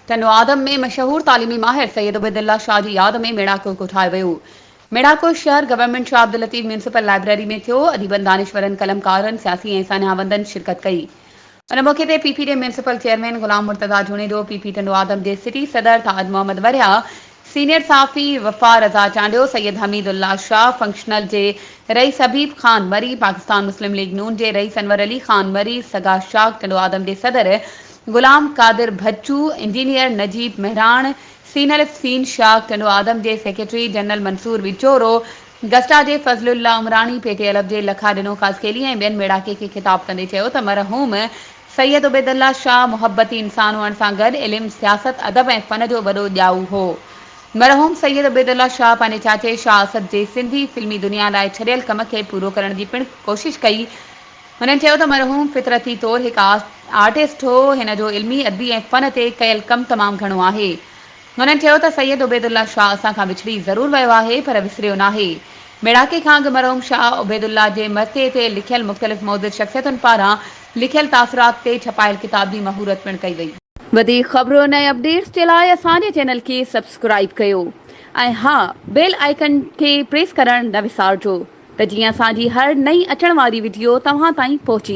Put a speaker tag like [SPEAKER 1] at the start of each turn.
[SPEAKER 1] ٽنڊو آدم ۾ مشهور تعليمي ماهر سيد عبيدالله شاهه جي ياد ۾ ميڙاڪو ڪوٺايو ويو. ميڙاڪو شهر government Shah Abdul Latif municipal library ۾ ٿيو. اديبن، دانشورن، قلمڪارن، سياسي ۽ ساڃاهه وندن شرڪت ڪئي. ان موقعي تي پي پي جي municipal chairman Ghulam Murtaza Junejo, P P Tando Adam جي سٽي صدر تاج محمد وريا، سينيئر صحافي وفا رضا چانڊيو، سيد حميد الله شاهه، فنڪشنل جي رئيس حبيب خان مري، پاڪستان مسلم ليگ نون جي رئيس انور علي خان مري، سگا شاخ ٽنڊو آدم جي صدر غلام قادر ڀچو، انجنيئر نجيب مهراڻ، سين الف سين شاخ ٽنڊو آدم جي سيڪريٽري جنرل منصور وچورو، گسٽا جي فضل الله عمراڻي، پي ٽي الف جي لکا ڏنو خاصخيلي ۽ ٻين ميڙاڪي کي خطاب ڪندي چيو ته مرحوم سيد عبيدالله شاهه محبتي انسان هئڻ سان گڏ علم، سياست، ادب ۽ فن جو وڏو ڄائو هو. مرحوم سيد عبيدالله شاهه پنهنجي چاچي شاهه اسد جي سنڌي فلمي دنيا لاء ڇڏيل ڪم کي پورو ڪرڻ جي پڻ ڪوشش ڪئي. هنن چيو ته مرحوم فطرتي طور هڪ آرٽسٽ هو، هن جو علمي، ادبي ۽ فن تي ڪيل ڪم تمام گهڻو آهي. هنن چيو ته سيد عبيدالله شاهه اسان کان وڇڙي ضرور ويو آهي پر وسريو ناهي. ميڙاڪي کان اڳ مرحوم شاهه عبيدالله جي مرثيي تي لکيل مختلف معزز شخصيتن پاران لکيل تاثرات تي ڇپايل ڪتاب جي مهورت پڻ ڪئي وئي. وڌيڪ خبرن ۽ اپڊيٽس جي لاء اسان جي چينل کي سبسڪرائيب ڪيو ۽ ها بيل آئيڪن کي پريس ڪرڻ نه وسارجو ته جيئن اسان جي هر نئين اچڻ واري وڊيو توهان تائين پهچي.